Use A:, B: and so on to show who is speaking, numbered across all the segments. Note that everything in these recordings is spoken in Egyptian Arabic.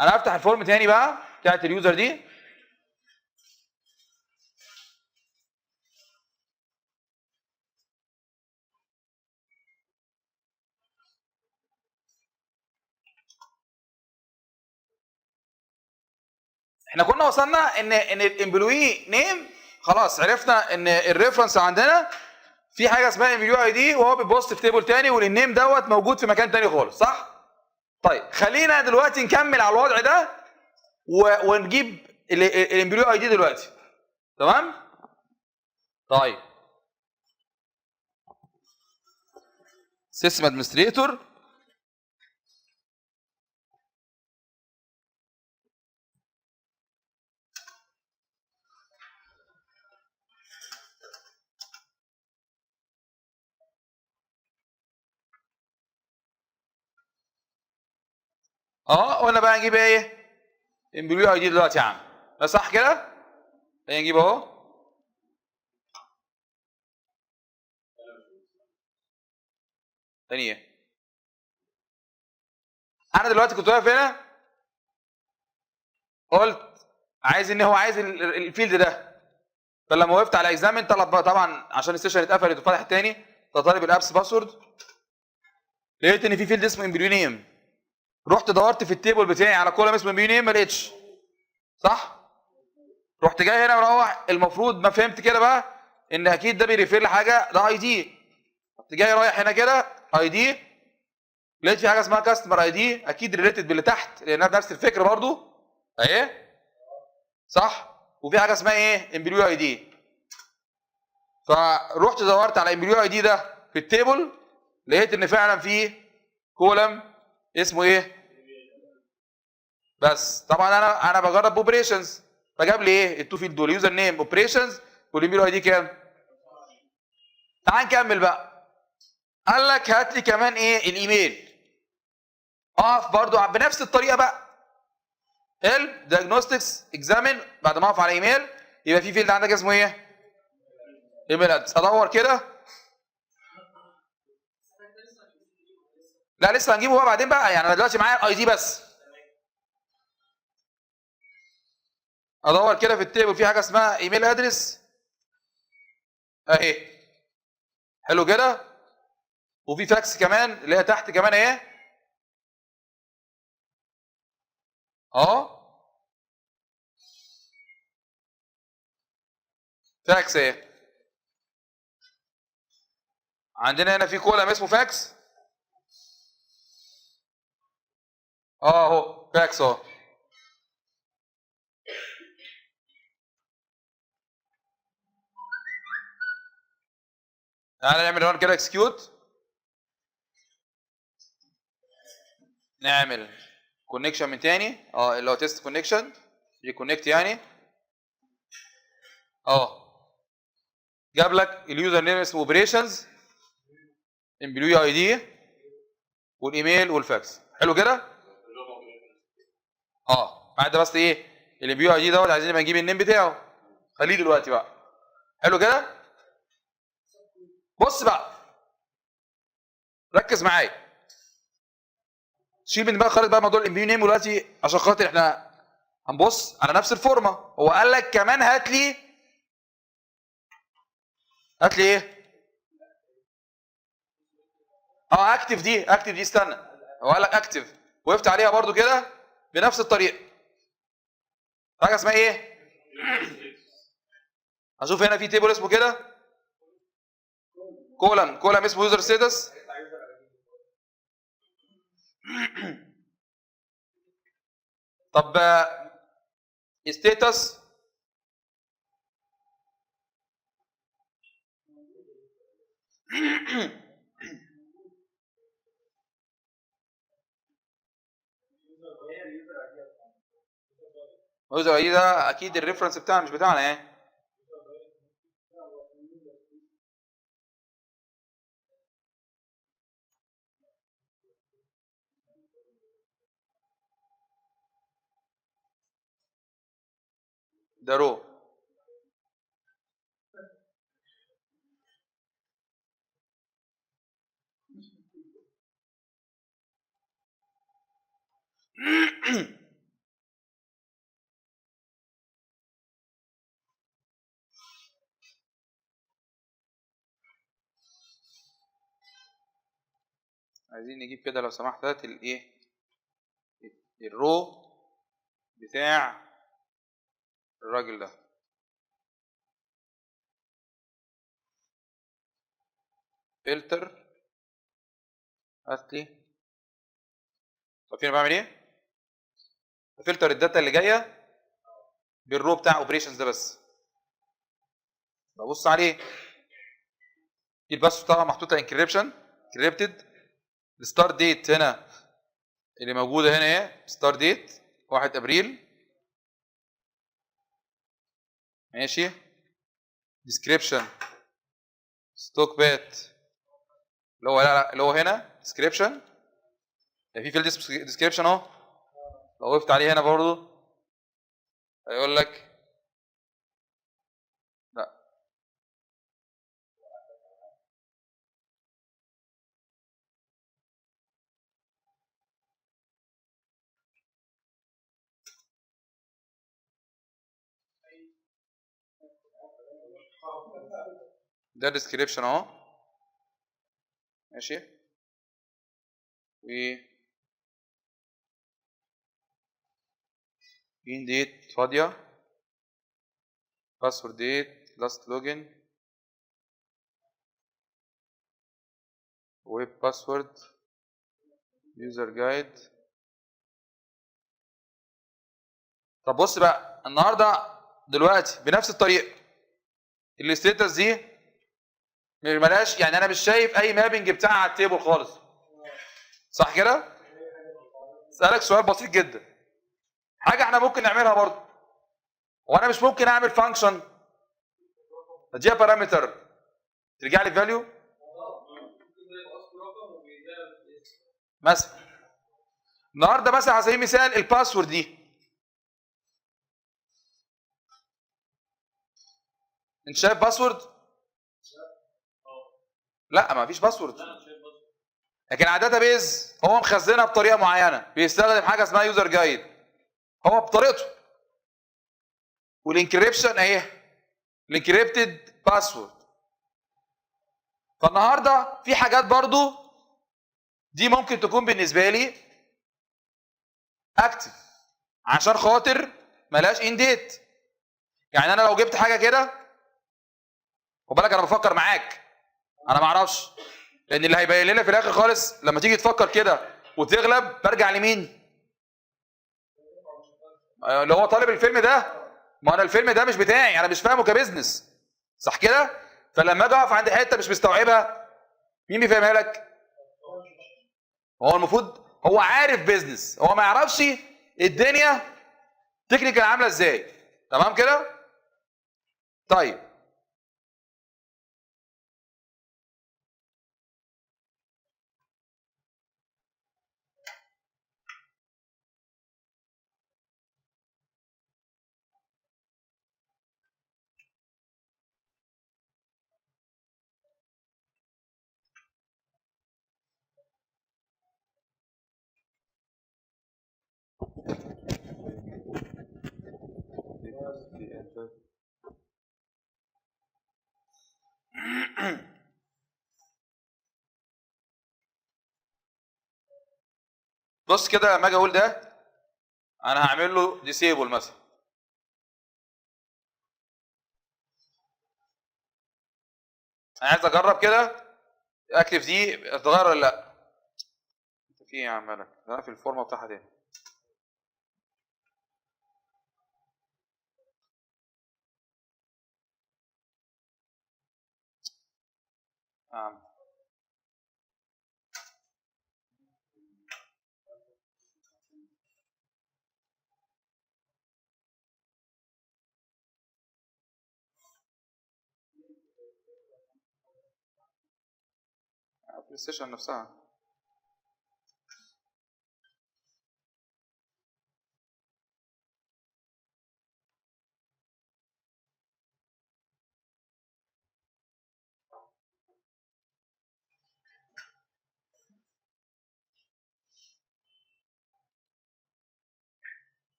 A: انا هفتح ال form تاني بقى بتاعت ال user دي. احنا كنا وصلنا ان ال employee name خلاص، عرفنا ان ال reference عندنا في حاجة اسمها employee ID، وهو بيبص في table تاني، وال name دوت موجود في مكان تاني خالص، صح؟ طيب خلينا دلوقتي نكمل على الوضع ده ونجيب ال employee ID دلوقتي، تمام؟ طيب system administrator، قلنا بقى نجيب ايه؟ employee ID دلوقتي يا عم، ده صح كده؟ ايه نجيب اهو. تاني ايه؟ انا دلوقتي كنت واقف هنا قلت عايز ان هو عايز ال field ده، فلما وقفت على examine طلب بقى طبعا عشان ال session اتقفلت وفتحت تاني، فطالب ال apps password، لقيت ان في field اسمه employee name، رحت دورت في ال table بتاعي على column اسمه employee name ما لقيتش، صح؟ رحت جاي هنا مروح، المفروض ما فهمت كده بقى ان اكيد ده بي refer لحاجة، ده ID. رحت جاي رايح هنا كده ID، لقيت في حاجة اسمها customer ID، اكيد related باللي تحت لانها بنفس الفكرة برضو اهي، صح؟ وفي حاجة اسمها ايه؟ employee ID. فروحت دورت على employee ID ده في ال table، لقيت ان فعلا في column اسمه ايه؟ بس طبعا انا بجرب operations، فجاب لي ايه؟ ال two field دول، user name operations وال employee ID كام؟ تعال نكمل بقى. قال لك هات لي كمان ايه؟ الايميل. اقف برضو بنفس الطريقة بقى، help diagnostics examine، بعد ما اقف على ايميل يبقى في field عندك اسمه ايه؟ email address. ادور كده، لا لسه هنجيبه بقى بعدين بقى، يعني انا دلوقتي معايا ال ID بس. ادور كده في ال table في حاجة اسمها email address اهي، حلو كده، وفي فاكس كمان اللي هي تحت كمان اهي، اهو فاكس اهي. عندنا هنا في column اسمه فاكس، اهو فاكس اهو. تعالى نعمل run كده execute، نعمل connection من تاني، اللي هو test connection، reconnect يعني. جاب لك ال user name اسمه operations، employee ID، والايميل والفاكس. حلو كده؟ بعد بس ايه؟ ال employee ID دوت عايزين نبقى نجيب ال name بتاعه، خليه دلوقتي بقى. حلو كده؟ بص بقى، ركز معايا، شيل من دماغك خالص بقى موضوع ال employee name دلوقتي عشان خاطر احنا هنبص على نفس الفورمة. هو قال لك كمان هات لي، هات لي ايه؟ active دي، active دي، استنى، هو قال لك active، وقفت عليها برضو كده بنفس الطريقة. حاجة اسمها ايه؟ هشوف هنا في table اسمه كده column، column اسمه user status. طب status user ID ده اكيد ال reference بتاعنا مش بتاعنا يعني. ده row. عايزين نجيب كده لو سمحت، هات الايه، ال row بتاع الراجل ده. فلتر هات لي. طب فين بعمل ايه؟ filter ال data اللي جاية بال row بتاع operations ده بس. ببص عليه، دي ال password طبعا محطوطة encryption encrypted. ال start date هنا اللي موجودة هنا ايه؟ start date 1 ابريل، ماشي. description stock بات اللي هو لا لا اللي هو هنا description، يعني في field اسمه description اهو، لو وقفت عليه هنا برضو هيقول لك لا. ده description اهو، ماشي. و end date فاضية، password date، last login، web password، user guide. طب بص بقى النهارده دلوقتي بنفس الطريقة ال status دي ملهاش، يعني انا مش شايف اي mapping بتاعها على ال table خالص، صح كده؟ اسالك سؤال بسيط جدا، حاجة احنا ممكن نعملها برضه، وانا مش ممكن اعمل function اديها parameter ترجع لي value مثلا. النهارده مثلا على سبيل المثال ال password دي، انت شايف password؟ لا ما فيش password، لكن على ال database هو مخزنها بطريقة معينة، بيستخدم حاجة اسمها user guide هو بطريقته، وال encryption اهي ال encrypted password. فالنهارده في حاجات برضو دي ممكن تكون بالنسبة لي active عشان خاطر ملهاش end date. يعني انا لو جبت حاجة كده، خد بالك انا بفكر معاك، انا ما اعرفش، لان اللي هيبين لنا في الاخر خالص لما تيجي تفكر كده وتغلب برجع لمين؟ اللي هو طالب الفيلم ده. ما انا الفيلم ده مش بتاعي، انا مش فاهمه ك business، صح كده؟ فلما اجي اقف عند حتة مش مستوعبها مين بيفهمها لك؟ هو المفروض هو عارف business، هو ما يعرفش الدنيا technical عامله ازاي، تمام كده؟ طيب بص كده لما اجي اقول ده انا هعمل له disable مثلا، انا عايز اجرب كده active دي اتغير ولا لا. انت في ايه يا عم مالك؟ انا في الفورمة بتاعها تاني. نعم ال session نفسها.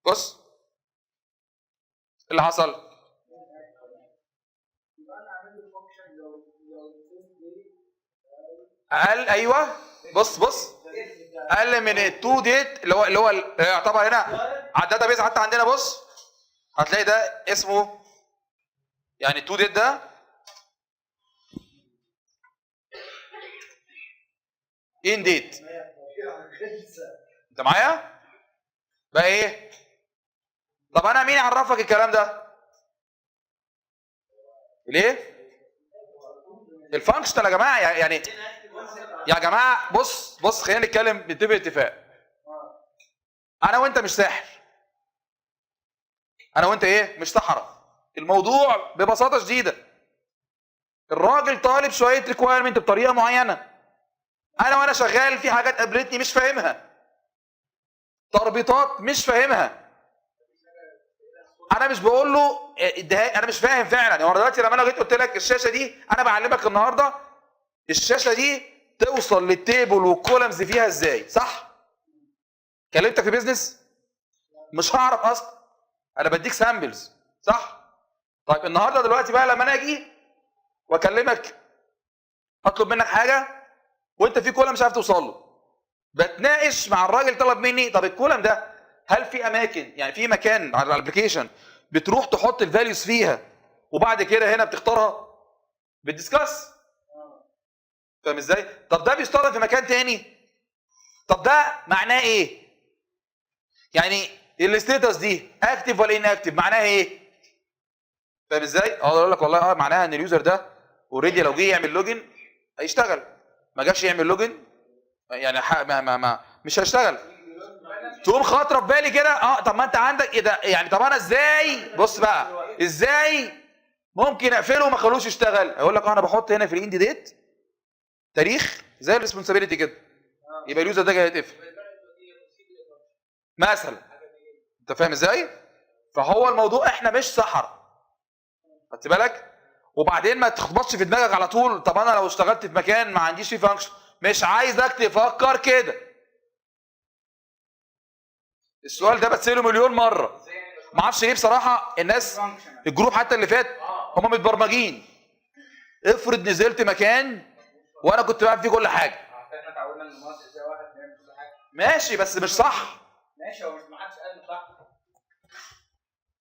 A: بص اللي حصل. اقل، ايوه بص اقل من ال to date اللي هو يعتبر هنا على ال database حتى عندنا. بص هتلاقي ده اسمه يعني ال to date ده end date. انت معايا؟ بقى ايه؟ طب انا مين عرفك الكلام ده؟ ليه؟ ال functional يا جماعة. يعني يا جماعة بص خلينا نتكلم نتفق اتفاق. انا وانت مش ساحر، انا وانت ايه؟ مش سحره. الموضوع ببساطة شديدة، الراجل طالب شوية requirement بطريقة معينة، انا وانا شغال في حاجات قابلتني مش فاهمها، تربيطات مش فاهمها. انا مش بقول له انا مش فاهم فعلا. هو دلوقتي لما انا جيت قلت لك الشاشة دي، انا بعلمك النهارده الشاشة دي توصل لل table وال columns فيها ازاي، صح؟ كلمتك في business مش هعرف اصلا، انا بديك samples، صح؟ طيب النهارده دلوقتي بقى لما انا اجي واكلمك اطلب منك حاجة وانت في column مش عارف توصل له، بتناقش مع الراجل طلب مني طب ال column ده هل في اماكن، يعني في مكان على ال application بتروح تحط ال values فيها وبعد كده هنا بتختارها، بت discuss، فاهم ازاي؟ طب ده بيستخدم في مكان تاني، طب ده معناه ايه؟ يعني ال status دي active ولا inactive معناها ايه؟ فاهم ازاي؟ اقدر اقول لك والله معناها ان ال user ده already لو جه يعمل login هيشتغل، ما جاش يعمل login يعني ما ما ما مش هيشتغل. تقوم خاطره في بالي كده، طب ما انت عندك ايه ده يعني؟ طب انا ازاي، بص بقى ازاي ممكن اقفله وما اخلوش يشتغل؟ اقول لك انا بحط هنا في ال end date تاريخ زي ال responsibility كده، يبقى ال user ده جاي يتقفل مثلا. انت فاهم ازاي؟ فهو الموضوع احنا مش سحر، خدت بالك؟ وبعدين ما تخبطش في دماغك على طول طب انا لو اشتغلت في مكان ما عنديش فيه function. مش عايزك تفكر كده. السؤال ده بتساله مليون مرة، ما اعرفش ليه بصراحة. الناس ال group حتى اللي فات هم متبرمجين. افرض نزلت مكان وانا كنت بعمل فيه كل حاجة، ماشي، بس مش صح.
B: ماشي، هو مش